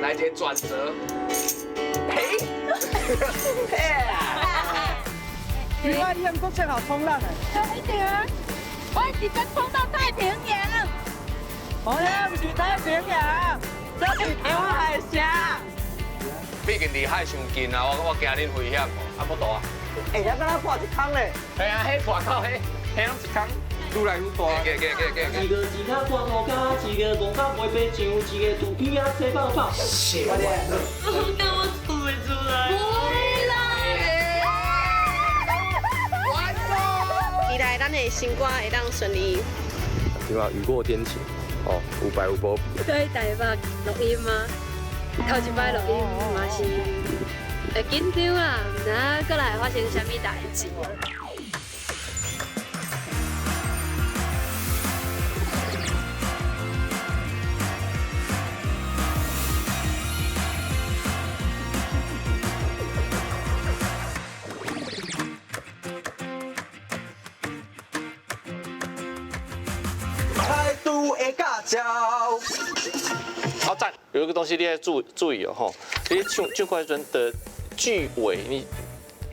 來一個轉折。嘿，嘿啊！另外，你們都正好衝浪哎！一點，我直接衝到太平洋。哦，那不是太平洋，這是台灣海峽。畢竟離海傷近啊，我驚恁危險哦。啊，無大啊！欸，遐敢若破一空咧。係啊，彼破口，彼彼攏一空，愈來愈大。給給給給。一個吉他掛塗跤，一個戇甲袂白唱，一個肚皮仔吹泡泡。謝。我我唱袂出來。袂啦。期待咱的新歌會當順利。對啊，雨過天晴，哦，有白有無。對台北錄音嗎？頭一擺錄音嘛是會緊張啦，毋知影閣來會發生啥物代誌。態度的駕照。好讚！有一個東西你要注意哦，吼，你唱唱歌時陣的句尾你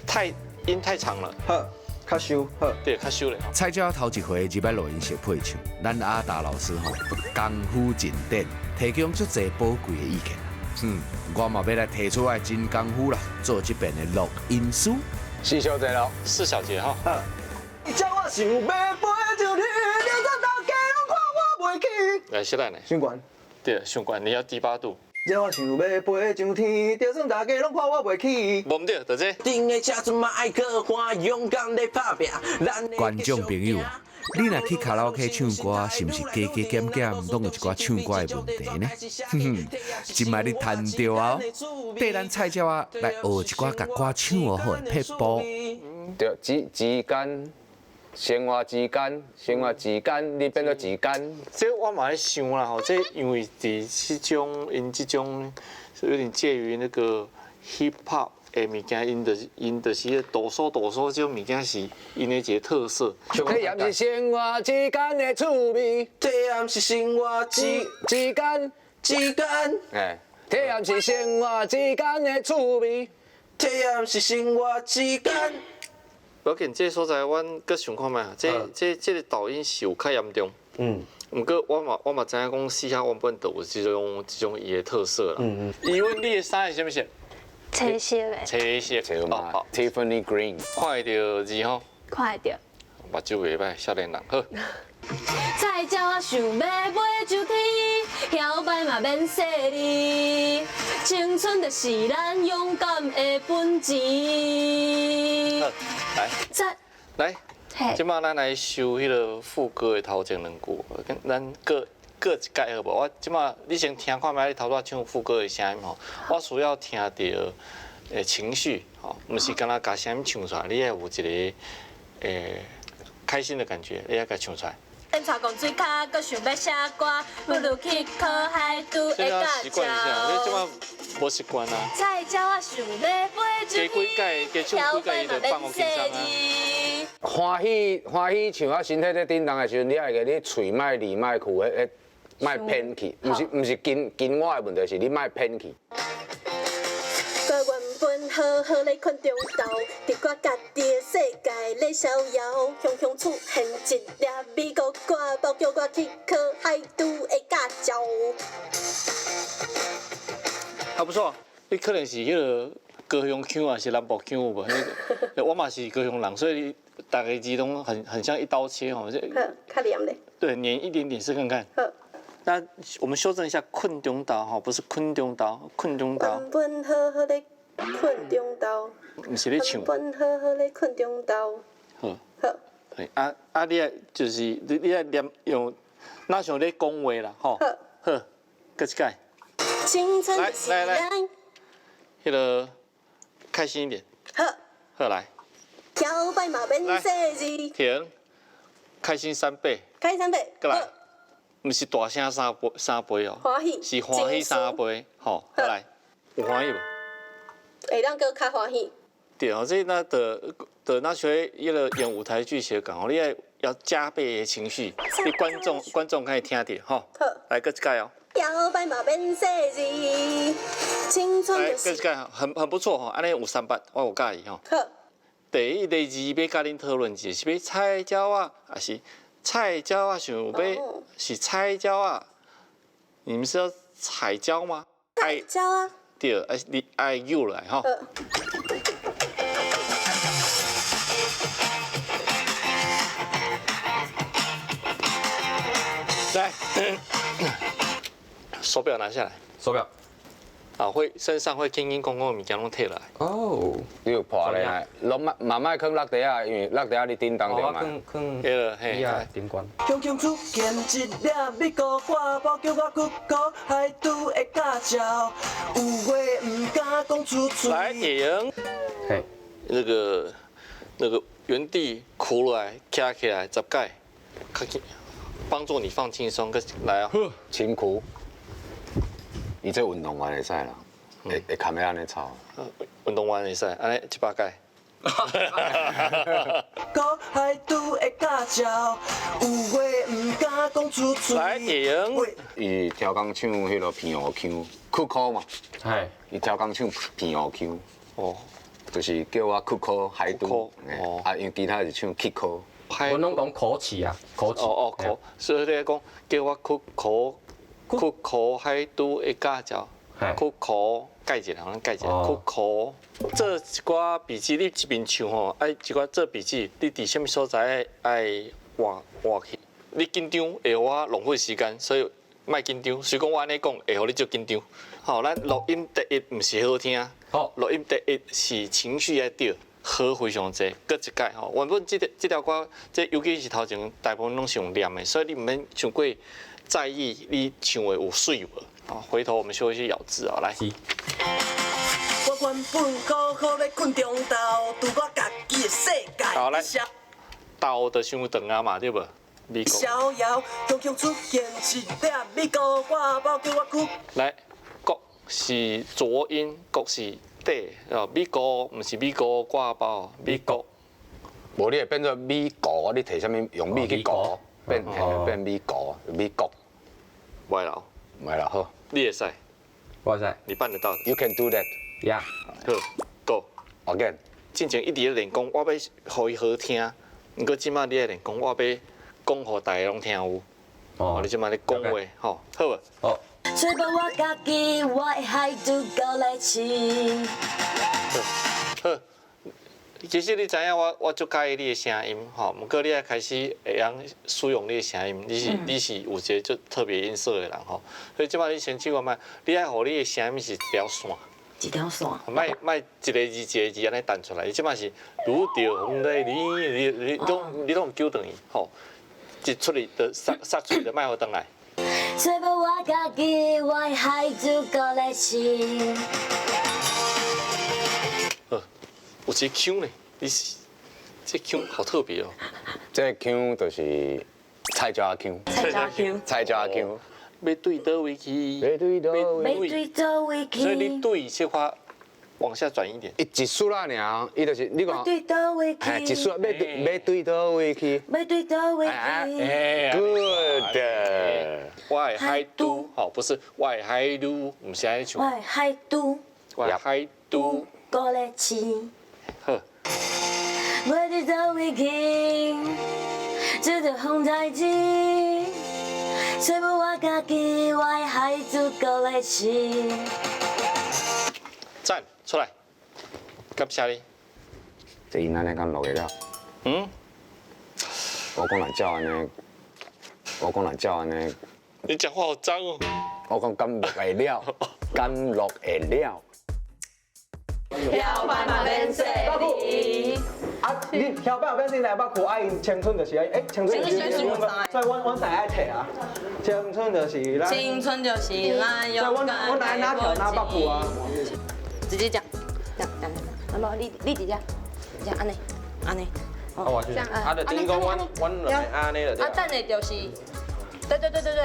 太音太長了，好，較收好，對，較收咧。菜鳥頭一回入來錄音室配唱，咱阿達老師吼功夫盡展，提供足濟寶貴的意見。我嘛欲來提出我的真功夫啦，做這遍的錄音師。四小節咯，四小節哈。好。叫我想欲飛上天，就算大家攏看我袂起。來，現在呢？傷懸。對，傷懸，你要低八度。叫我想欲飛上天，就算大家攏看我袂起。無毋對，就這。觀眾朋友，你若去卡拉 OK 唱歌，是毋是加加減減攏有一寡唱歌的問題呢？哼哼，這擺你趁著啊！綴咱菜鳥仔來學一寡共歌唱學好的撇步。對，時間。生活之間，生活之間，你變做時間。這我嘛咧想啦吼，這因為佇這種𪜶這種有點介於那個 hip hop 的物件，𪜶就是抖擻抖擻這種物件是𪜶的一個特色。體驗是生活之間的趣味，體驗是生活之間之間。哎，體驗是生活之間的趣味，體驗是生活之間。無要緊，這個所在阮閣想看覓，這個抖音是有較嚴重。毋過我嘛知影講，嘻哈原本就有這種伊的特色啦。伊問你的衫是啥物色？青色的。青色。青嘛。Tiffany green。看會著字吼？看會著。目睭袂歹，少年人好。菜鳥仔想欲飛上天，搖擺嘛免細膩，青春就是咱勇敢的本錢。好，來，來，這擺咱來收彼个副歌的頭前兩句，咱閣閣一擺好無？我這擺你先聽看覓，你頭拄仔唱副歌的聲音吼，我需要聽著情緒吼，毋是干焦共聲音唱出來，你愛有一个開心的感覺，你愛共唱出來。草講水跤，閣想欲寫歌，不如去考海拄的駕習慣一下，你這擺無習慣啊。菜鳥仔想欲飛上天，搖擺嘛免細膩。歡喜歡喜唱啊，身體咧振動的時陣，你愛記你喙莫離莫去，彼彼莫偏去，毋是跟我的問題，是你莫偏去。我原本好好咧睏中晝，佇我家己的世界咧逍遙，雄雄出現一粒美國歌，包叫我去考海拄的駕照。還不錯，你可能是彼个高雄腔，還是南部腔有無？彼個我嘛是高雄人，所以逐个字攏很像一刀切吼。好，較黏咧。對，黏一點點試看看。好。那我們修正一下，睏中晝吼，不是困中晝，睏中晝。原本好好咧睏中晝。毋是咧唱。原本好好咧睏中晝。好。好。啊啊！你愛就是你愛念用，若像咧講話啦，吼。好。好，閣一擺。青春來來來，彼个開心一點。好。好來。搖擺嘛免細膩。停，開心三倍。開心三倍。閣來。毋是大聲三倍三倍哦，歡喜是歡喜三倍，吼，好來，有歡喜無？會當閣較歡喜。對哦，這那就若像彼个演舞台劇時講哦，你愛要加倍的情緒，你觀眾可以聽著吼。好，來閣一擺哦。搖擺嘛免細膩，青春來，就是這個很不錯吼，按呢有三八，我有佮意吼。好。第一个字欲佮恁討論一下，是欲菜鳥仔，抑是菜鳥仔？想欲是菜鳥仔？你們是要彩椒嗎？彩椒啊。對，愛你愛扭來吼。來，手錶拿下來。手錶。啊，會身上會輕輕空空的物件攏提落來。哦，你有破咧，攏莫嘛莫囥落地仔，因為落地仔你叮當著嘛。對了，嘿，頂懸。強強出現一粒美國割包，叫我骨苦海拄的駕照，有話毋敢講出嘴。來，野營。嘿，那個原地苦來，徛起來，十擺，較輕，幫助你放輕鬆。來啊，辛苦。伊這運動員會使啦，會堪會按呢操。運動員會使，按呢100擺。苦海拄的駕照，有話毋敢講出嘴。來，野營。伊超工唱彼个鼻喉腔，曲苦嘛。係。伊超工唱鼻喉腔。哦。就是叫我曲苦海拄。哦。啊，因為其他是唱曲苦。我攏講口齒啊，口齒。哦哦，口，所以你講叫我曲苦。曲苦海拄的駕照，曲苦改一下，咱改一下。曲苦做一寡筆記，你一邊唱吼，愛一寡做筆記，你佇啥物所在愛換換去？你緊張會予我浪費時間，所以莫緊張。雖講我按呢講，會予你足緊張。吼，咱錄音第一毋是好聽，錄音第一是情緒愛對，好非常濟，閣一擺吼。原本這條歌，這尤其是頭前大部分攏是用念的，所以你毋免傷過在意你唱的有媠無？啊，回頭我們學一些咬字啊，來。我原本好好咧睏中晝，拄我家己的世界。好來，斗就傷長啊嘛，對無？美國。逍遙，強強出現一粒美國割包，叫我去。來，國是濁音，國是底哦。美國毋是美國割包，美國。無你會變做美國，你提啥物用米去國，變美國，美國。歪了，歪了，好。你會使，我會使，你辦得到的。 You can do that. Yeah. 好，Go. Again. 進前一直咧練講，我欲予伊好聽，毋過這擺你愛練講，我欲講予大家攏聽有。哦，你這擺咧講話，吼，好無？好。揣無我家己，我的海拄閣來試。好。其實你知影我足佮意你的聲音，吼，毋過你愛開始會曉使用你的聲音，你是有一個足特別音色的人吼，所以這擺你先試看覓，你愛予你的聲音是一條線，一條線，莫莫一個字一個字按呢彈出來，你這擺是愈著風來你攏揪轉去，吼，一出去就殺殺出去就莫予轉來。揣無我家己，我的海拄閣來試。好，有一個腔呢。你是這腔好特別哦！這腔就是菜鳥腔。菜鳥腔。菜鳥腔。欲對佗位去？欲對佗位。欲對佗位去。所以你對小可往下轉一點。伊一絲仔爾，伊就是你看。欲對佗位去？一絲仔欲對欲對佗位去？欲對佗位去？Good。我的海拄，吼，不是我的海拄，毋是按呢唱。我的海拄。我的海拄。閣來試。好。欲對佗位去，拄著風代誌，揣無我家己，我的海拄閣來試。讚出來，感謝你。這𪜶按呢敢錄會了？嗯。我講若照按呢，我講若照按呢。你講話好髒哦。我講敢錄會了，敢錄會了。搖擺嘛免細膩。啊，你搖擺嘛免細膩，捌苦啊𪜶青春就是愛，青春就是，所以阮三个愛提啊。青春就是咱。青春就是咱勇敢。所以阮愛哪跳哪捌苦啊。直接講，這樣這樣，啊無你直接，這樣按呢，按呢。哦，這樣啊，就等於講阮兩个按呢就對。啊，等下就是，對對對對對，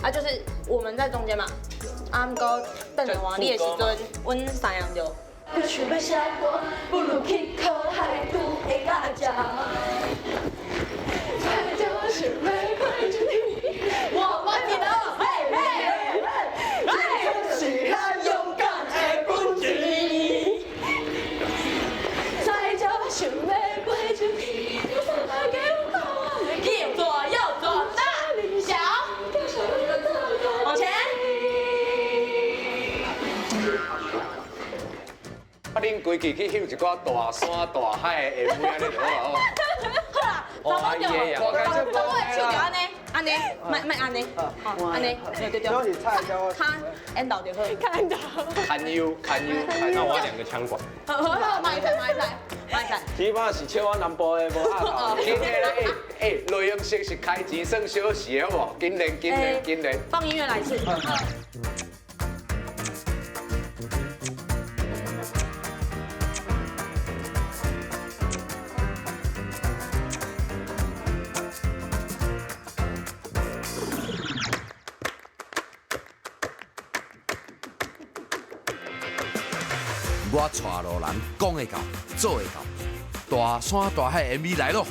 啊就是我們在中間嘛，啊毋過等下換你的時陣，阮三樣就。閣想欲寫歌，不如去考海拄的駕照。菜鳥想欲飛上天，我忘記了，嘿嘿。恁规气去翕一寡大山大海的 MV 按呢就好啊。好啦，查某就查某的手就按呢，按呢，莫莫按呢，吼，按呢，对对对。卡引导就好。看引导。堪忧堪忧，那我要两个枪管。好好好，买菜买菜买菜。起码是笑我南部的，无鸭头。紧的咧，哎，内容色是开钱算小事，好无？紧练紧练紧练。放音乐来一次。我带路人讲会到，做会到，大山大海 MV 来咯。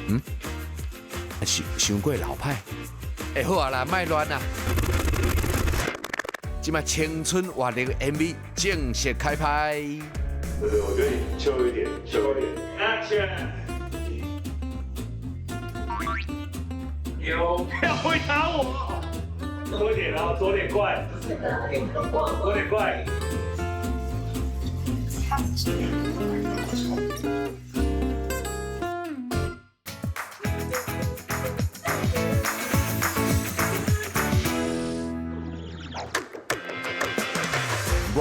嗯，伤伤过老派，会好啊啦，莫乱啊。这摆青春活力 MV 正式开拍。对对，我觉得你秋一点，秋一点。Action！有，不要回答我。多一点哦，多点怪，多点怪。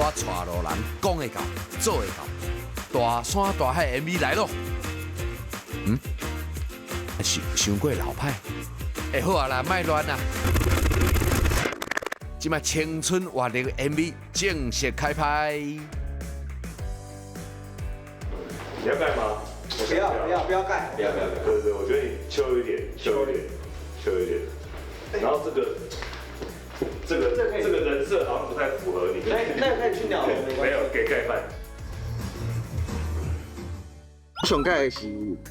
我带路人讲会到，做会到，大山大海 MV 来咯。嗯，伤伤过老派，会好啊啦，莫乱啊。这摆青春活力 MV 正式开拍。你要盖吗？不要不要不要盖！不要不要！对对，我觉得你秋一点，秋一点，秋一点。然后这个人设好像不太符合你。那那可以去鸟没有给盖饭。我上盖的是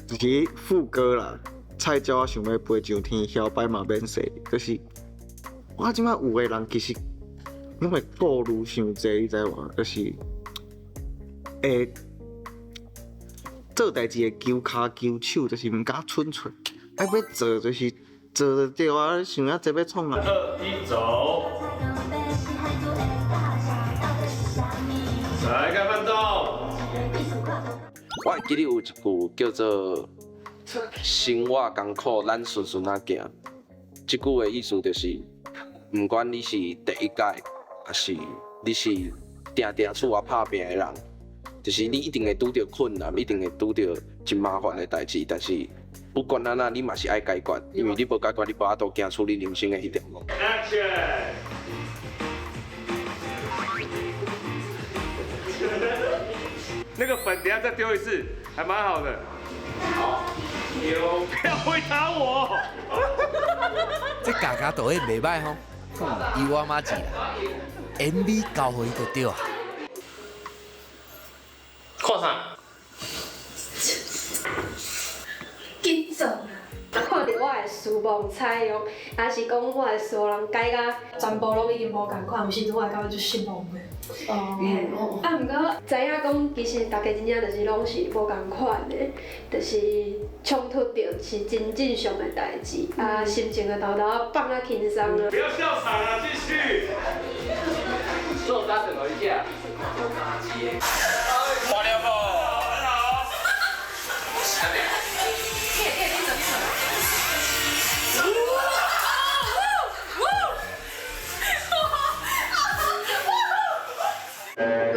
就是副歌啦，菜鸟仔想欲飞上天，摇摆嘛免说，就是我这摆有的人其实拢会顾虑伤济，你知无？就是会做代志会求跤求手，就是毋敢蠢出，啊欲做就是做就对啊，想啊这欲创啊。二一走。来盖饭豆。我会记得有一句叫做“生活艰苦，咱顺顺仔行”。这句的意思就是，毋管你是第一届，抑是你是定定厝外拍拚的人，就是你一定会拄著困难，一定会拄著真麻烦的代志。但是不管按怎，你嘛是爱解决，因为你无解决，你无法度行出你人生的彼条路。 Action！那个粉，等下再丢一次，还蛮好的。好，丢，不要回答我。这家家导演袂䆀吼，伊我妈子啦，MV 交予伊就对啊。看啥？紧张啊！看著我的书无采用，抑是讲我的书人改甲全部拢已经无仝款，有时阵我会感觉足失望的。哦，啊，毋过知影讲，其实大家真正就是拢是无仝款的，就是冲突著是真正常的代志，啊，心情会沓沓放较轻松啊。不要笑场啊，继续。做打等一下。完了无？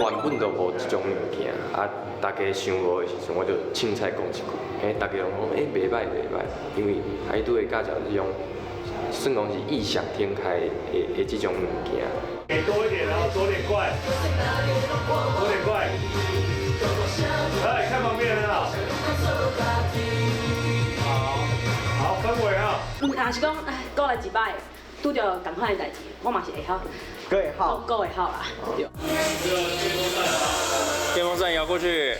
原本就无这种物件，啊，大家想无的时阵，我就凊彩讲一句，嘿，大家拢讲，欸，袂䆀袂䆀，因为伊拄会教授这种，算讲是异想天开的这种物件。给多一点哦，多点怪，多点怪。来看旁边很好。好，氛围啊。若是讲，哎，过来一摆，拄著仝款的代志，我嘛是会晓。阁会晓。阁会晓啦。对。电风扇摇过去。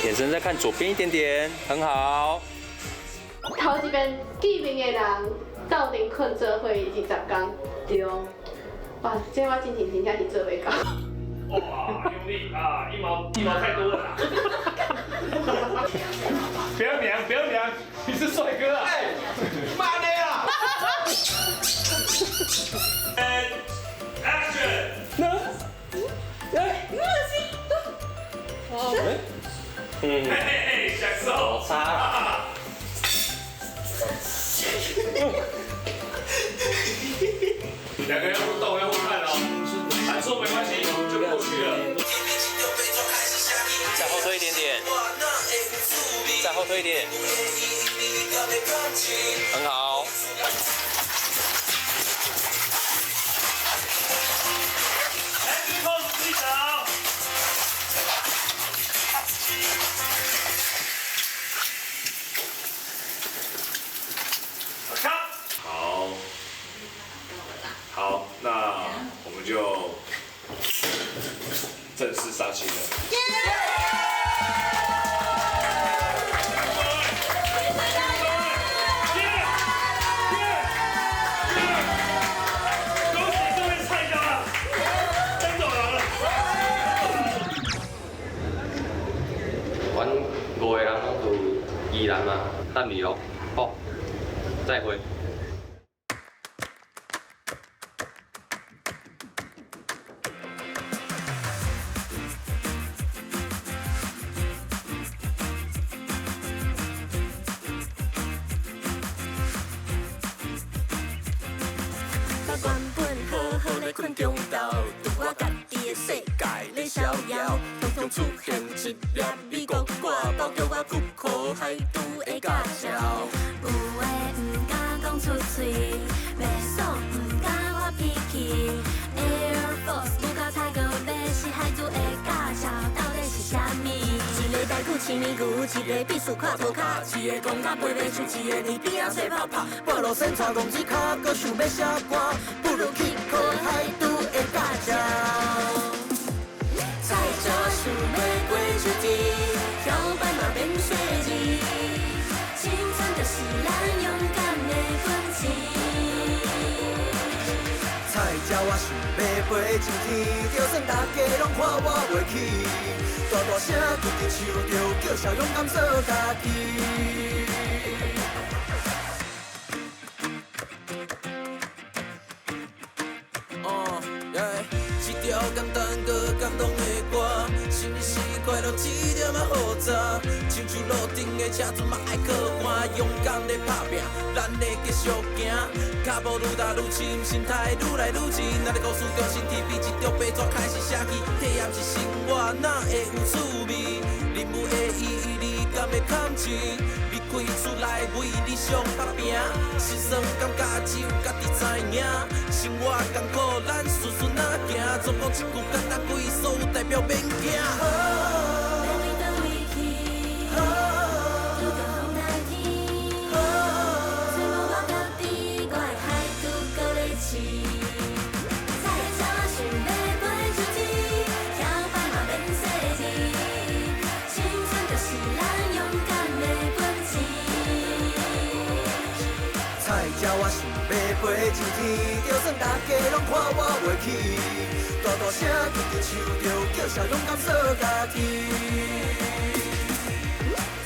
眼神再看左边一点点，很好。头一遍见面的人斗阵睏做伙20工。对。哇，这我之前真正是做袂到。哇，用力啊！一毛一毛太多了啦。不要娘，不要娘，你是帅哥啊！哎，慢点啊！ Action！嗯，嘿嘿，享受。差。两个要互动，要互看哦。弹错没关系，就过去了。再后退一点点，再后退一点，很好。好，好，那我们就正式杀青了。恭喜各位菜椒啊，登走廊了。阮五个人拢伫宜兰嘛，等你咯。好，再会。我原本好好咧困中昼，伫我家己的世界咧逍遥，常常出现一粒美国歌包，叫我去考海拄的驾照。有的毋敢讲出嘴，袂爽毋敢发脾气。Air Force 不到菜哥买是海拄的驾照，到底是啥物？一个台语青年牛，一个必须看涂跤，一个讲甲飞袂像，一个伫边仔吹泡泡。半路先带戆子跤，阁想欲写歌，不如去考海拄的驾照。菜鸟想欲飞上天，摇摆嘛免细腻，青春就是咱勇敢的本钱。菜鸟我想欲飞上天，就算大家拢看我袂起，大大声坚持唱著，叫声勇敢做家己。一条简单阁感动的歌，生日快乐，这点仔好早。亲像路顶的车阵嘛爱靠岸，勇敢咧打拼，咱会继续行。脚步愈踏愈深，心态愈来愈深。咱的故事中心提笔，一张白纸开始写起。体验是生活，哪会有趣味？任务的意义，你敢会堪试？离开厝内，为理想打拼，心酸感觉只有家己知影。生活艰苦，咱顺顺仔行。总讲一句简单，规所有代表免惊。欲为佗位去，拄著风台天，找无我家己，我的海拄阁咧试。菜鸟想欲飞上天，摇摆嘛免细腻，青春就是咱勇敢的本钱。菜鸟我想欲飞上天，就算大家拢看我袂起，大大声坚持唱著，叫声勇敢做家己。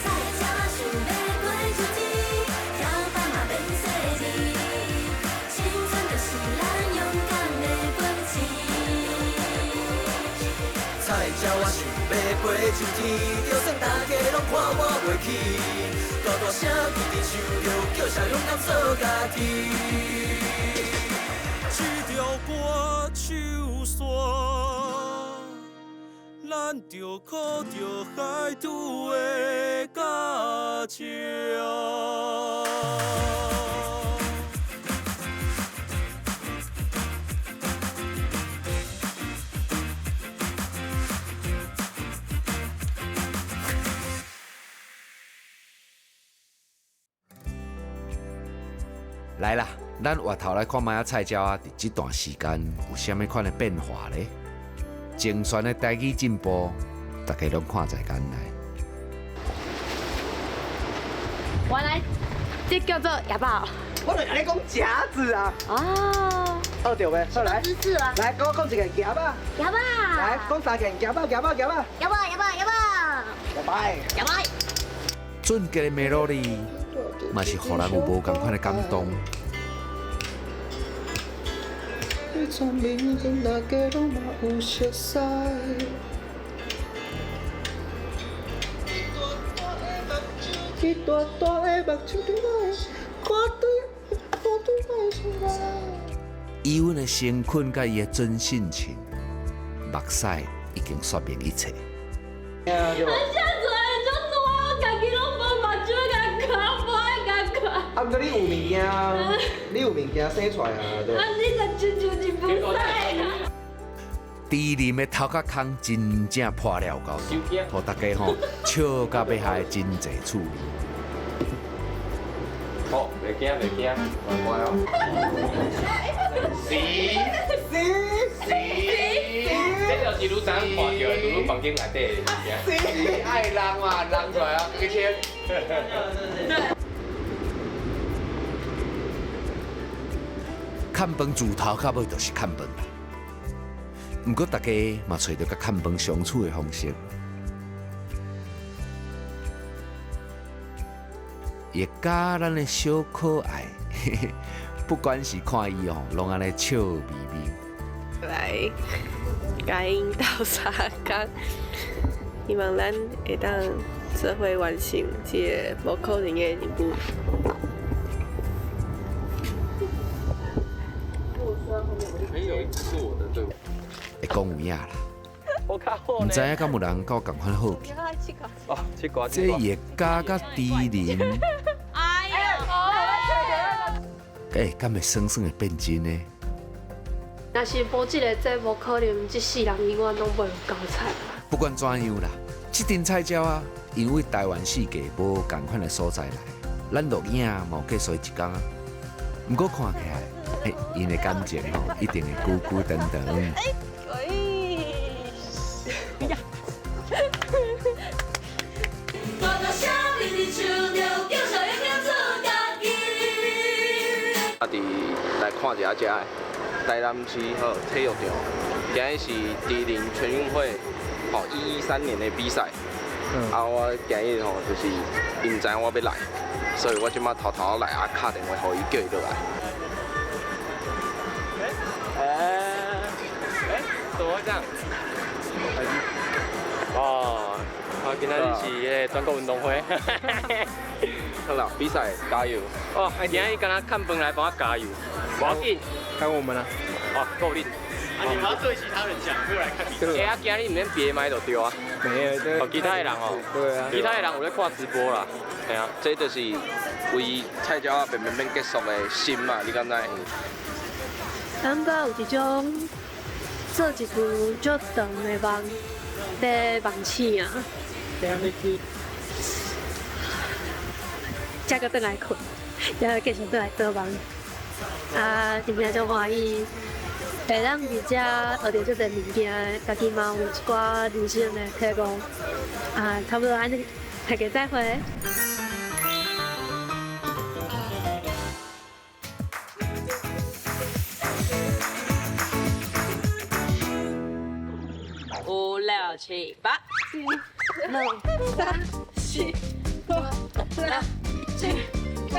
菜鸟想欲飞上天，摇摆嘛免细腻，青春就是咱勇敢的本钱。菜鸟我想欲飞上天，就算大家拢看我袂起，大大声坚持唱著，叫声勇敢做家己。这条歌唱煞，咱就考著海拄的驾照。来啦，咱回头来看覓仔菜鸟仔，佇這段時間有啥物款的變化咧？精選的台語進步，大家攏看在眼內。原來這叫做啞巴。我就共你講夾子啊。哦。學著未？好來。知識啊。來，跟我講一個夾吧。夾吧。來，講三遍夾吧，夾吧，夾吧。夾吧，夾吧，夾吧。夾吧。夾吧。俊傑的梅洛麗，嘛是予人有無仝款的感動。全民跟大家攏嘛有熟似。伊大大的目睭对我的看对，看对我的心内。以阮的诚恳佮伊的真性情，目屎已经说明一切。啊，写出来足烂，家己攏无目睭共看，无爱共看。啊，毋过你有物件，你有物件生出来啊，对。啊，你就亲像一副屎。猪林的头壳空真正破了够大，予大家吼笑甲欲害真济趣味。好，袂惊袂惊，乖乖哦。是是是，这就是你昨昏看到的，伫你房间内底的物件。是爱人嘛，人出来啊，去签。看饭自头到尾就是看饭啦。毋过大家嘛揣著佮看饭相处的方式，会佮咱的小可爱，不管是看伊哦，攏按呢笑眯眯。来，共𪜶斗相共，希望咱会当做伙完成这个无可能的任务。是我的队伍。会讲有影啦，毋知影敢有人佮我仝款好奇。哦，这歌这叶家佮猪林，哎呀，欸，敢会酸酸会变真呢？若是无这个节目，可能这世人永远拢袂有交菜。不管怎样啦，这阵菜鸟啊，因为台湾四界无仝款的所在来，咱录影嘛有继续一工啊。毋过看起来，嘿，𪜶的感情吼，一定会久久长长。哎呀！大大声直直唱著，叫声勇敢做家己。啊，伫来看一下遮的台南市吼体育场，今日是猪苓全运会吼113年的比赛。啊，我今日吼就是伊毋知影我欲来，所以我这马偷偷来啊，敲电话予伊叫伊落来。哎哎，怎么会这样？哦，啊，今仔日是彼个全国运动会。好啦，比赛加油！哦，今仔日敢若看饭来帮我加油，无要紧。看我们啊。哦，够力。啊，你们要对其他人讲，没有来看比赛。欸，啊，今日毋免别的麦就对啊。没有，哦，其他的人哦。对啊。其他的人有咧看直播啦。嘿啊，这就是为菜鸟仔变变变结束的心嘛，你敢知？感觉有一种做一句足长的梦，咧梦醒啊。才阁转来睏，然后继续转来做梦。啊，真正足欢喜，会当伫遮学著这济物件，家己嘛有一寡人生的体悟。啊，差不多按呢，大家再会。 5、6、7、8， 2、3、4、5、6、7、8。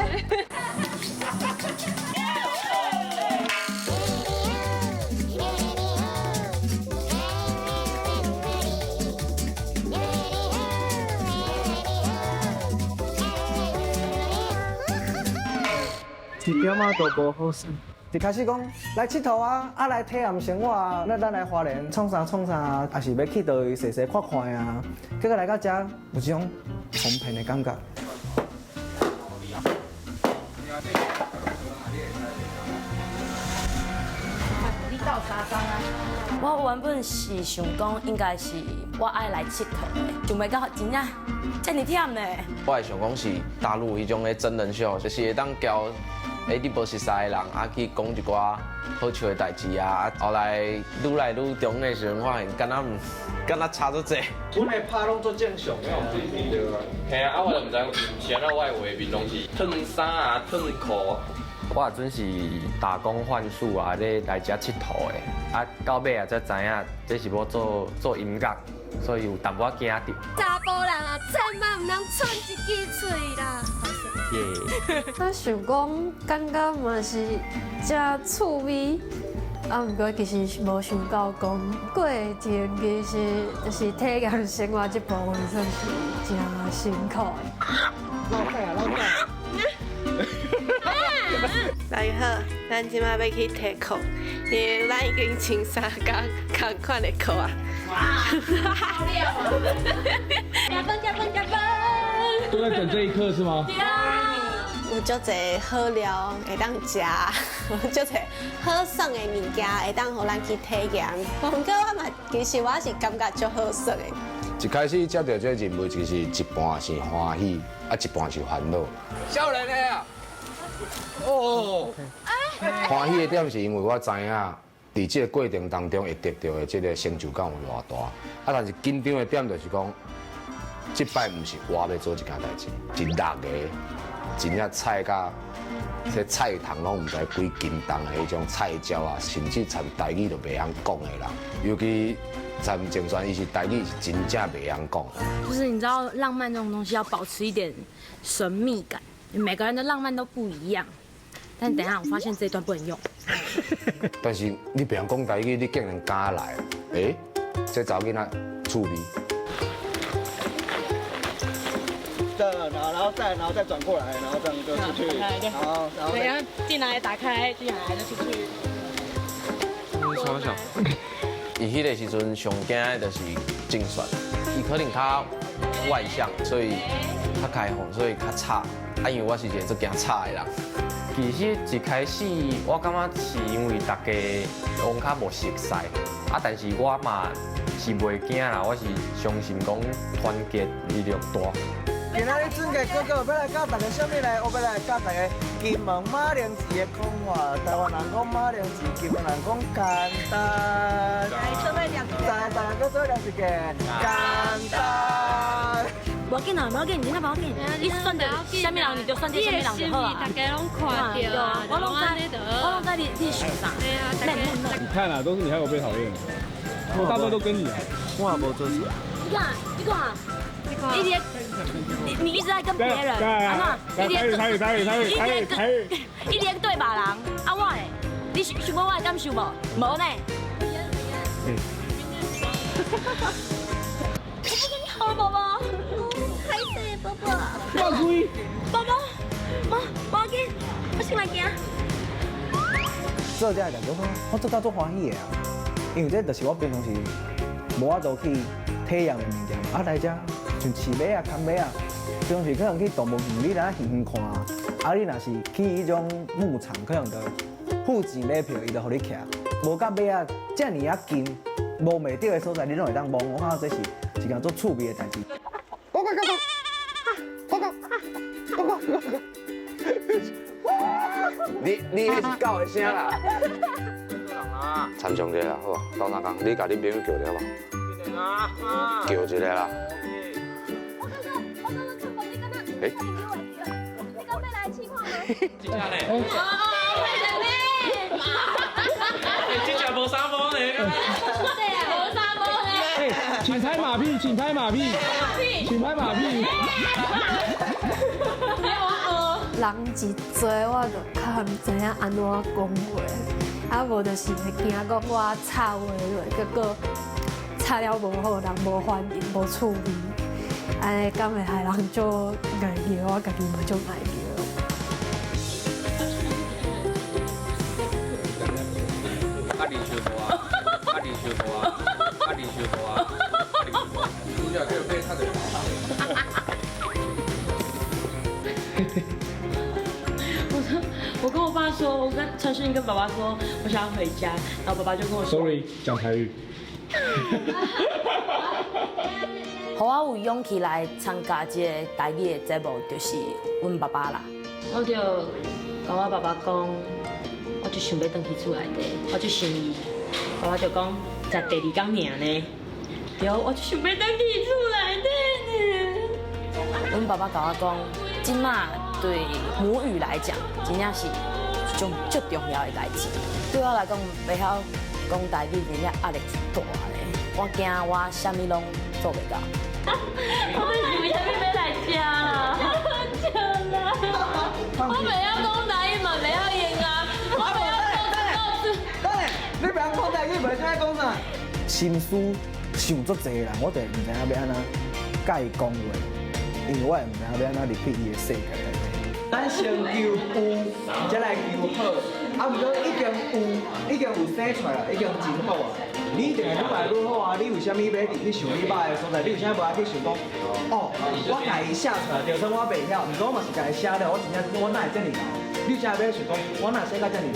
一点仔都无好耍。一开始讲来𨑨迌啊，啊来体验生活啊，那咱来花莲创啥创啥，也是欲去佗位踅踅看看啊。结果来到遮有这种哄骗的感觉。你斗相共啊！我原本是想讲，应该是我爱来𨑨迌的，想袂到真正遮尔忝呢。我会想讲是大陆彼种的真人秀，就是会当交你无熟似的人啊去讲一寡好笑的代志啊，后来愈来愈中的时阵，发现敢若毋，敢若差足济。阮的拍拢足正常的。对啊。嘿啊，啊我就毋知是按怎我的画面拢是褪衫啊、褪裤。我阵是打工换宿啊，咧来遮𨑨迌的，啊到尾啊才知影这是欲做做音乐，所以有淡薄仔惊著。查埔人啊，千万毋通剩一支喙啦！耶！我想讲，感觉嘛是真趣味，啊，毋过其实无想到讲过程其实就是体验生活这部分算是真辛苦的。老快啊，老快！大家好，咱这马欲去提裤，因为咱已经穿三工仝款的裤啊。加分加分加分！都在等这一刻是吗？对啊。有足济好料会当食，足济好耍的物件会当予咱去体验。毋过我嘛，其实我是感觉足好耍的。一开始接到这个任务，其实一半是欢喜，啊一半是烦恼。少年的啊！哦，欢喜的点是因为我知影，伫这个过程当中会得到的这个成就感有偌大。啊，但是紧张的点就是讲，这摆毋是我欲做这件代志，是六个真正菜甲这菜虫拢毋知几斤重的彼种菜鸟啊，甚至参台语都袂晓讲的人，尤其参郑宣，伊是台语是真正袂晓讲。就是你知道，浪漫这种东西要保持一点神秘感，每个人的浪漫都不一样。但等一下，我发现这一段不能用。但是你袂晓讲台语，你竟然敢来？欸，这查某囡仔趣味。这，然后再转过来，然后这样就出去，然后然后对，然后进来打开，进来就出去。从小，伊彼个时阵上惊的就是竞选，伊可能较外向，所以较开放，所以较吵。啊，因为我是一个足惊吵的人。其实一开始我感觉是因为大家拢较无熟似，啊，但是我嘛是袂惊啦，我是相信讲团结力量大。今仔日尊敬哥哥欲来教大家啥物呢？我欲来教大家金门马铃薯的讲法。台湾人讲马铃薯，金门人讲简单。来，做伙念。来，大家做伙念一个简单。无要紧啦，无要紧，真正无要紧。你选著啥物人，你就选著啥物人就好啊。大家拢看著啊，我拢知，我拢知你你想啥。免免免。你看啊，都是你害我被讨厌，我大部分都跟你啊。我也无做错。你看，你看。一直，你一直在跟别人，啊那，一直台语台语台语台语台语，一直对别人，啊我嘞，你想想过我的感受无？无呢。我不跟你好了，宝宝。歹势，宝宝。放开。宝宝，无，无要紧，我先来行。做这个代志，我做到足欢喜的啊，因为这就是我平常时无法度去体验的物件嘛，啊来遮。像饲马啊、牵马啊，平常时可能去动物园，你若远远看，啊，你若是去彼种牧场，可能就付钱买票，伊就予你骑。无佮马仔遮尔仔近，摸袂著的所在，你拢会当摸。我感觉这是一件足趣味的代志。哥哥哥哥，哥哥哥哥哥，你彼是狗的声啦。参详者啦，好无？斗相共，你共恁朋友叫一下无？叫一个啦。欸。你讲欲来试看吗？真正呢？欸，这只无三毛呢。对啊，无三毛呢。欸，请拍马屁，请拍马屁，请拍马屁。人一济，我就较毋知影按怎讲话，啊无就是会惊讲我插话落，结果插了无好，人无反应，无趣味。按呢敢会害人足碍尿，我家己嘛足碍尿。阿弟小多啊，阿弟小多啊，阿弟小多啊，阿弟小多。你俩可以被他的。我说，我跟我爸说，我跟陈讯跟爸爸说，我想要回家，然后爸爸就跟我说，Sorry，讲台语。予我有勇气来参加这个台语的节目，就是阮爸爸啦。我就共我爸爸讲，我就想欲转去厝内底，我就想伊。爸爸就讲，才第二工尔呢。对，我就想欲转去厝内底呢。阮爸爸共我讲，这马对母语来讲，真正是一种足重要的代志。对我来讲，袂晓讲台语，真正压力足大咧。我惊我啥物拢做袂到。我是为啥物欲来遮啦？我袂晓讲台语嘛，袂晓用啊。我袂晓讲。等下，你袂知讲啥。心思想足济啦，我就毋知影欲按怎共伊讲话，因为我也毋知影欲按怎入去伊的世界内底。咱先求有，才來求好。啊，毋過已經有，已經有生出來啦，已經真好啊。你一定會愈來愈好啊！你為啥物欲佇去想你歹的所在？你為啥物無愛去想講？哦，我共伊寫出來，就算我袂曉，毋過我嘛是共伊寫了，我真正我哪會遮爾𠢕？你有啥欲想講？我哪會寫甲遮爾𠢕？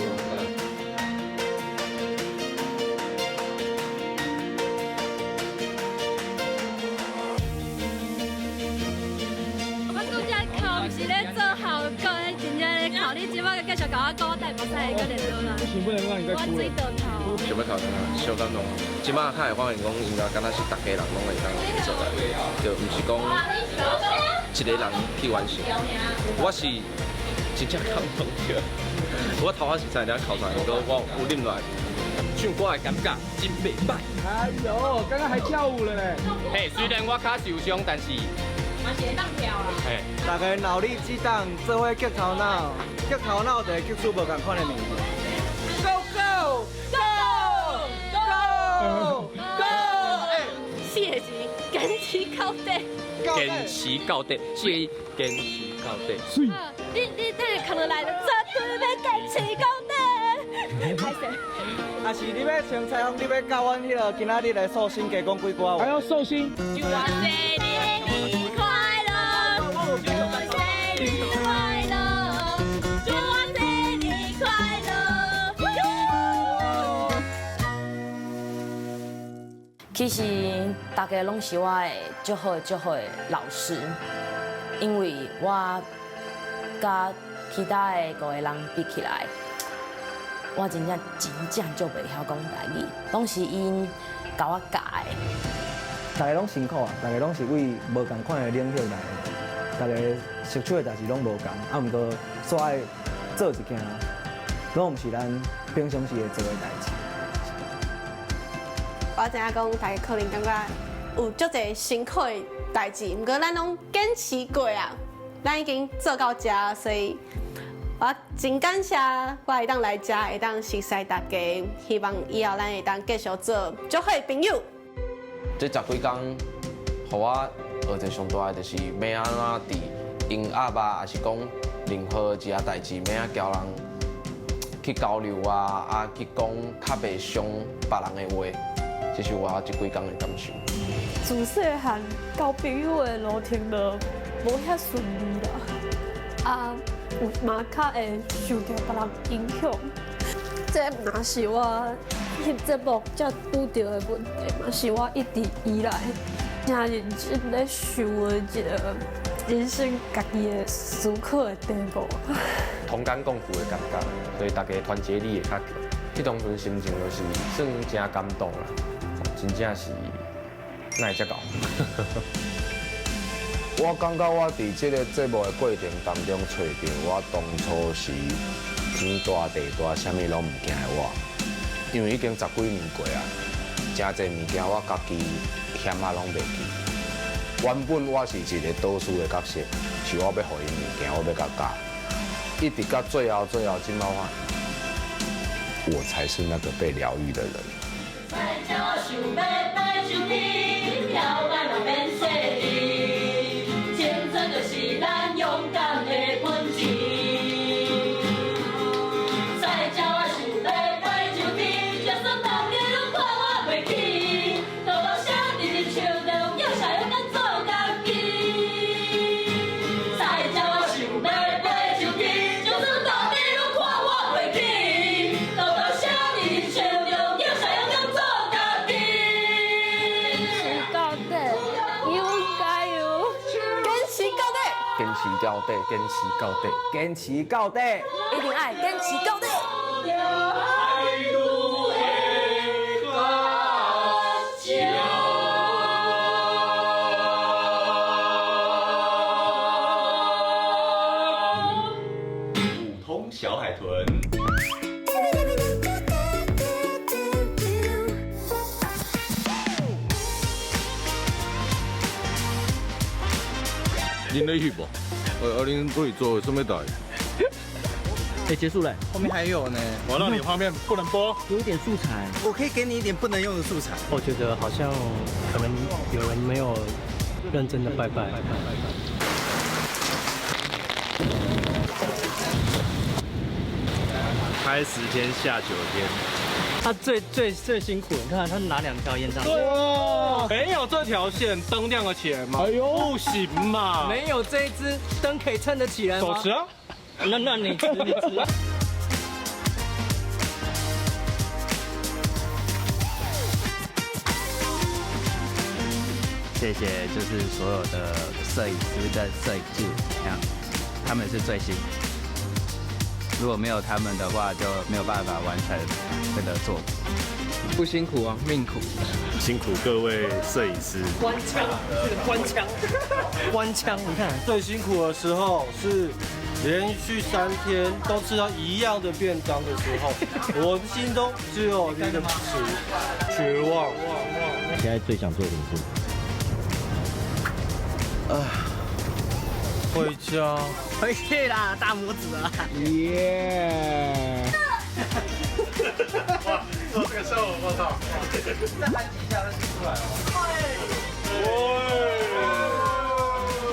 我拄才哭，毋是咧做效果，真正咧哭。你這擺閣繼續共我講，我等袂使閣練落啦。不行，不能讓你再哭了。我水倒頭。想欲哭啥？小感動。這擺較會發現講，應該敢若是逐家人攏會當做來，就毋是講一個人去完成。我是真正感動著，我頭髮是差點哭出來，毋過我有忍落來。唱歌的感覺真袂歹。哎呦，剛剛還跳舞了嘞。嘿，雖然我跤受傷，但是嘛是會當跳啦。嘿，大家腦力激盪，做伙激頭腦，激頭腦就會激出無仝款的物件。Go go go go go！哎，四個字，堅持到底。堅持到底，四個字，堅持到底。你這個可能來了，絕對欲堅持到底。歹勢。啊是你欲穿彩虹，你欲教阮彼个今仔日的壽星加講幾句話。還要壽星。祝我生日快樂，祝我生日快樂，祝我生日快樂。其實大家攏是我的足好足好的老師，因為我佮其他的五個人比起來，我真正真正足袂曉講台語，攏是𪜶共我教的。大家攏辛苦啊，大家攏是為無仝款的領域來的，大家熟手的代誌攏無仝，啊，毋過煞愛做一件，攏毋是咱平常時會做的代誌。我知影講，大家可能感覺有足濟辛苦的代誌，毋過咱攏堅持過啊，咱已經做到遮，所以我真感謝我會當來遮，會當熟似大家，希望以後咱會當繼續做足好的朋友。這十幾工，予我學一個上大的，就是欲按怎佇音樂啊，抑是講任何一項代誌，欲按怎交人去交流啊，啊去講較袂傷別人的話，這是我這幾工的感受。自細漢交朋友的路程就無遐順利啦，啊，有嘛較會受著別人影響。這若是我翕節目才拄著的問題，嘛是我一直以來誠認真咧想的一個人生家己的思考的題目。同甘共苦的感覺，所以大家團結力會較強。彼當陣心情就是算誠感動啦，真正是哪會遮𠢕？我感覺我佇這个節目的過程當中，揣著我當初時天大地大，啥物攏毋驚的我，因為已經十幾年過啊，誠濟物件我家己嫌啊攏袂記。原本我是一个導師的角色，是我欲予𪜶物件，我欲共教，一直到最後最後，這擺我，我才是那個被療癒的人。到底，堅持到底，堅持到底，一定愛堅持到底。普通小海豚。恁咧翕無？啊，恁過去做啥物代？哎，结束了，后面还有呢。我让你画面不能播，有一点素材。我可以给你一点不能用的素材。我觉得好像可能有人没有认真的拜拜。拍10天下9天，他最最最辛苦，你看他拿2条烟上。对啊，没有这条线，灯亮得起来吗？哎呦，不行嘛！没有这一支灯可以撑得起来吗？手持啊。那你吃你吃。谢谢，就是所有的摄影师跟摄影助，他们是最辛苦。如果没有他们的话，就没有办法完成这个作品。不辛苦啊，命苦。辛苦各位摄影师。官腔，这个官腔，官腔，你看。最辛苦的时候是连续3天都吃到一样的便当的时候，我心中只有一个词：绝望。现在最想做什么事？啊，回家。回去啦，大拇指啊！耶！哇，做这个效果，我操！再喊几下就出来了。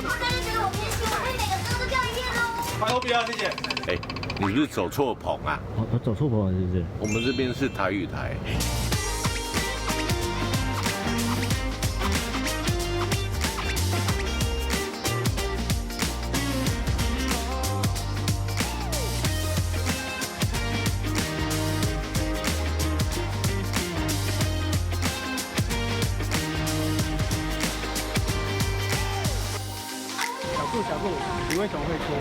大家觉得我偏心，我会每个歌都掉一遍哦。拜托不要，谢谢。哎，你是走错棚啊？我走错棚了，是不是？我们这边是台语台。小顾，你为什么会哭？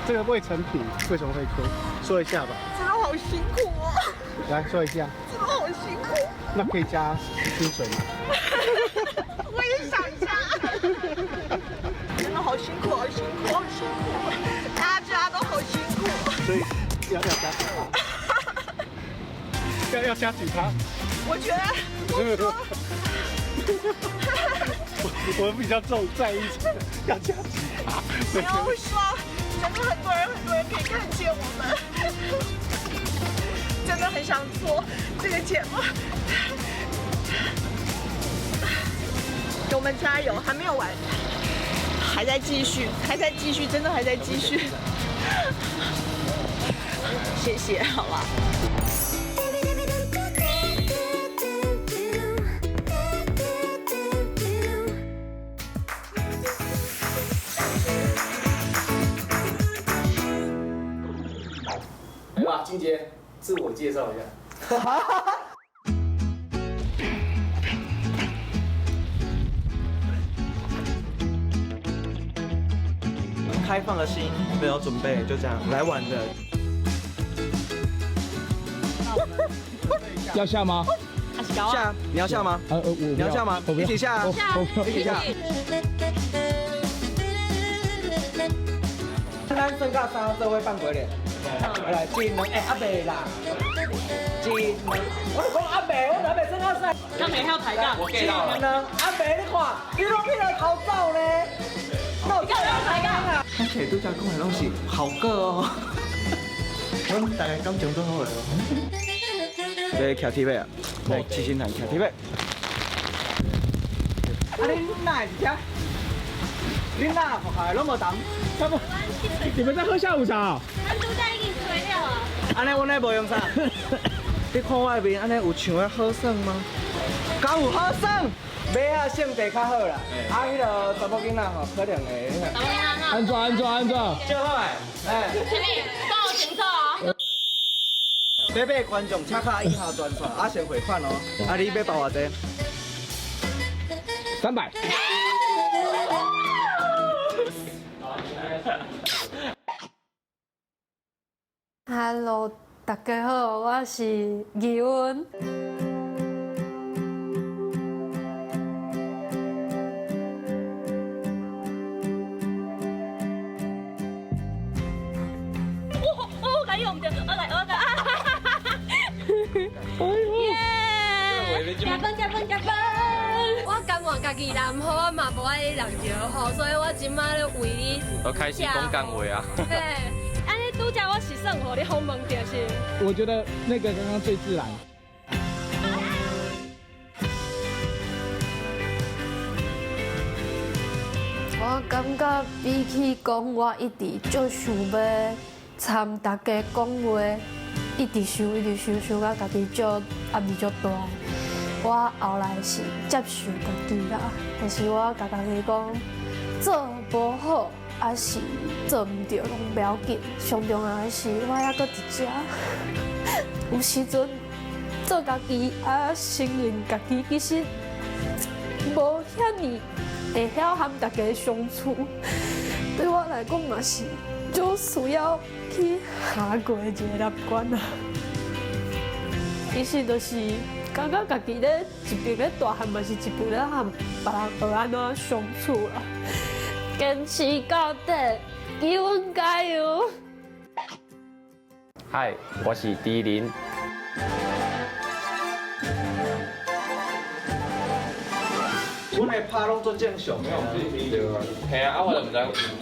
这个未成品为什么会哭？说一下吧。真的好辛苦哦。来说一下。真的好辛苦。那可以加薪水吗？我也想加。真的好辛苦，好辛苦，好辛苦，大家都好辛苦。所以要加几趴？要加几趴？我觉得。我比较重在意这个要加几趴。没有，我希望真的很多人很多人可以看见我们，真的很想做这个节目，给我们加油，还没有完，还在继续，还在继续，真的还在继续。谢谢，好吧。来吧，金杰，自我介绍一下。开放的心，没有准备，就这样来玩的。要下吗？下，你要下吗？你要下吗？一起下，一起下。咱算到三做伙放过咧。来，一、两，哎，阿伯啦，一、两，我就讲阿伯，我还袂算到三。他没晓抬杠。一、两，阿伯，你看，伊拢起来逃走咧。那有抬杠啊？而且拄才讲的拢是好歌哦。阮大家感情都好的哦。来徛铁尾啊，来七星潭徛铁尾。啊，恁哪会伫遮？恁哪学校拢无同？差不多。你们在喝下午茶？咱拄才已经吹了啊。按呢，阮咧无用啥？你看我的面，按呢有像咧好耍吗？敢有好耍？马仔性地较好啦，啊，彼个查某囡仔吼可能会。安怎安怎安怎？就好诶，哎。什么？讲清楚哦。要买观众，请卡以下专线，啊先汇款哦。啊，你欲包偌济？300。 Hello，大家好，我是怡文。我敢用着，我来，我来。耶！加分加分加分！我甘愿家己淋雨，我嘛无爱淋着雨，所以我这摆咧为你。我开始讲干话啊。嘿，按呢拄才我是算算予你訪問著是。我覺得那個剛剛最自然。我感覺比起講，我一直足想欲參大家講話，一直想，一直想，想到家己足壓力足大。我後來是接受家己啦，就是我共家己講，做無好，抑是做毋著，攏袂要緊。上重要的是，我猶閣佇遮。有時陣做家己啊，承認家己其實無遐爾會曉和大家相處，對我來講嘛是足需要去跨過一個難關啊。其實就是感覺家己咧一邊咧大漢，嘛是一邊咧和別人學按怎相處啦。堅持到底，給阮加油！嗨，我是朱林。阮的拍攏足正常的。對啊，嘿啊，啊我就毋知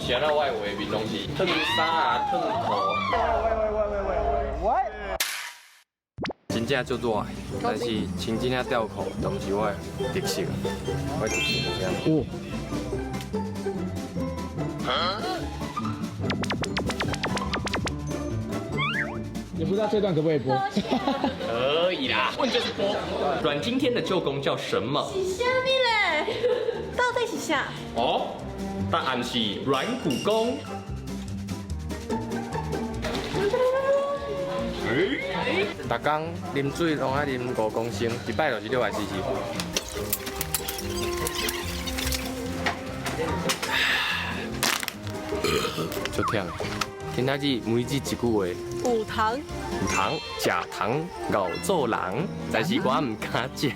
是按怎我的畫面攏是褪衫啊、褪褲。喂喂喂喂喂喂！真正足熱的，但是穿這領吊褲都毋是我的特色，我的特色就是按呢。也不知道這段可不可以播。可以啦，問就是播。阮經天的舅公叫什麼？是啥物咧？到底是啥？哦，答案是阮古公。逐工啉水攏愛啉5公升，一擺就是600 cc。足忝。今仔日梅子一句話。有糖。有糖，食糖熬做人，但是我毋敢食，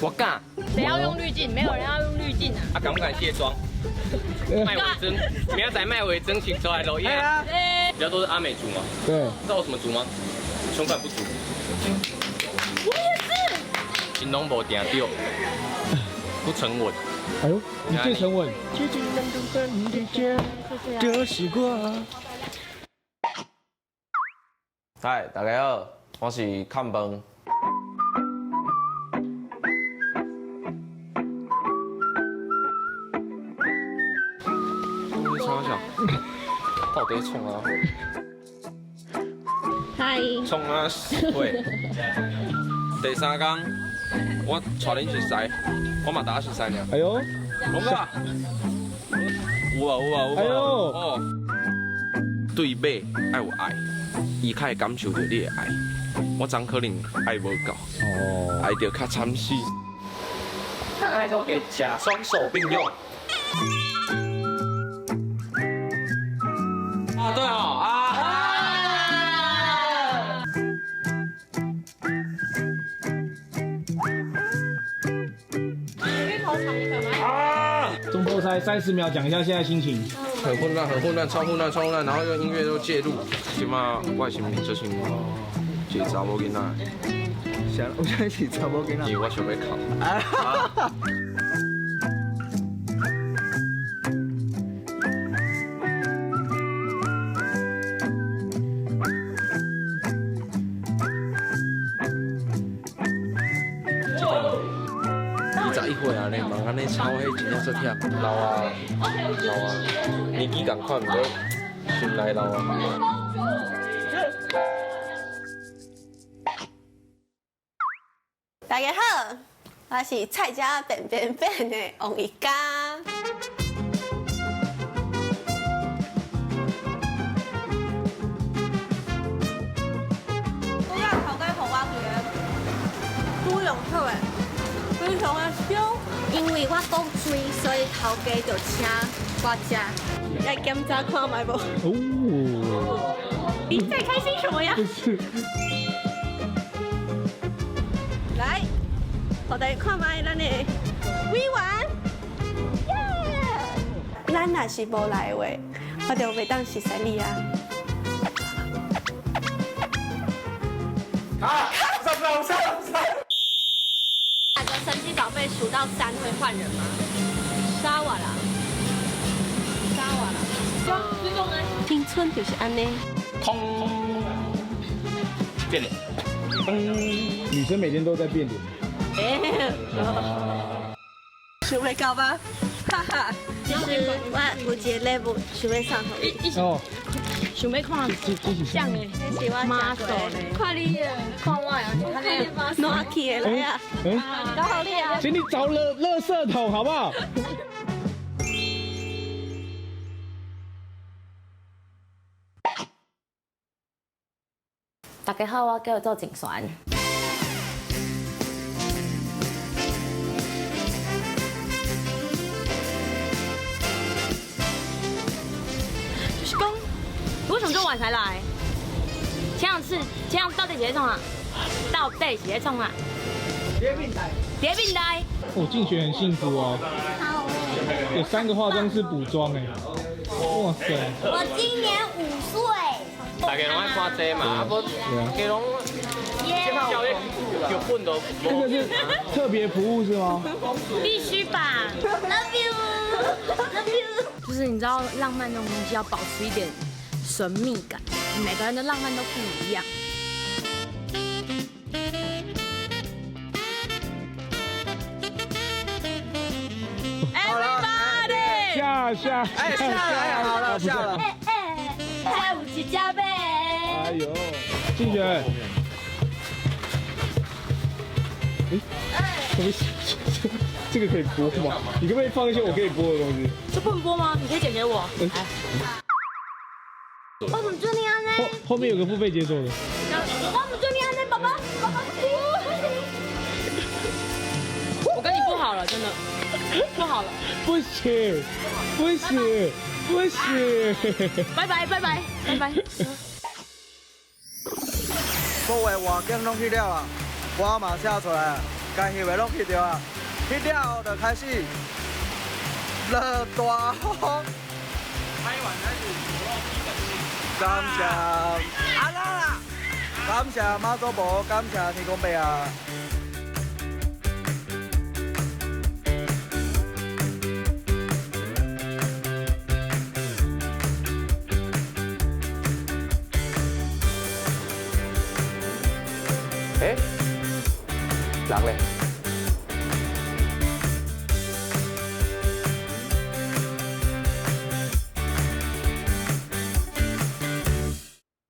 我敢。誰要用濾鏡？沒有人要用濾鏡啊！啊，敢不敢卸妝？賣偽裝，明仔載賣偽裝先出來錄影。比較多是阿美族嘛？對。知道我什麼族嗎？胸感不足。我也是。心攏無定著，不沉穩。哎呦，你最沉穩。就是我。嗨，大家好，我是康崩。創啥？到底創啊？嗨。創啊！喂。第三工，我帶恁熟似，我嘛逐仔熟似爾。哎呦，講啊！有啊有啊有啊。哎呦。哦。對馬愛有愛，伊較會感受著你的愛。我昨可能愛無夠，哦，愛著較慘死。愛都給食，雙手並用。啊，對哦，啊。啊！中波賽30秒，講一下現在心情。很混亂，很混亂，超混亂，超混亂，然後用音樂都介入。這馬我的心情就是一個查某囡仔。啥？我現在是查某囡仔。因為我想欲哭。21歲啊，咧忙按呢操，彼真正足忝，老啊，老啊，年紀仝款，毋過心內老啊。大家好，我是菜鳥變變變的王一嘉。我頭家予我一个拄用好的，非常的香。因為我講水，所以頭家就請我食。來檢查看覓無？哦。你在開心什麼呀？不是。來，我來看覓咱的微丸。耶！咱若是無來的話，我就袂當熟似你啊。啊！上上上上！哪個神奇寶貝數到3會換人嗎？沙瓦啦，沙瓦啦，觀眾呢？青春就是按呢。空变脸。女生每天都在变脸。想袂到吧？哈哈，其实我有一个礼物想欲送予你。哦。想欲看像的，妈祖的，看你的，看我的，拿起来啊！搞好你啊！请你找垃圾桶好不好？大家好，我叫做静璇。就是讲，为什么这么晚才来？前两次，前两次到底是在创啊？到底是在创啊？叠饼袋。叠饼袋。哦，竞选很幸福哦。有3个化妆师补妆哎。哇塞。我今年5岁。大家拢爱看这嘛，啊无，家拢剧本都。这个是特别服务是吗？必须吧。Love you, love you。就是你知道，浪漫这种东西要保持一点神秘感，每个人的浪漫都不一样。Everybody，下下，哎下来好了下了。哎哎，还有一只呗。哎呦，竞选。哎，什么？这个可以播吗？你可不可以放一些我可以播的东西？这不能播吗？你可以剪给我。我怎么做你安呢？后面有个付费解锁的。我怎么做你安呢？爸爸，爸爸，我跟你不好了，真的不好了。不行，不行，不行。拜拜拜拜拜拜。所有外景拢翕了啊，我嘛写出来啊，该翕的拢翕著啊，翕了后就开始落大雨。拍完开始感谢阿拉啦，感谢妈祖婆，感谢天公伯啊。哎，人咧？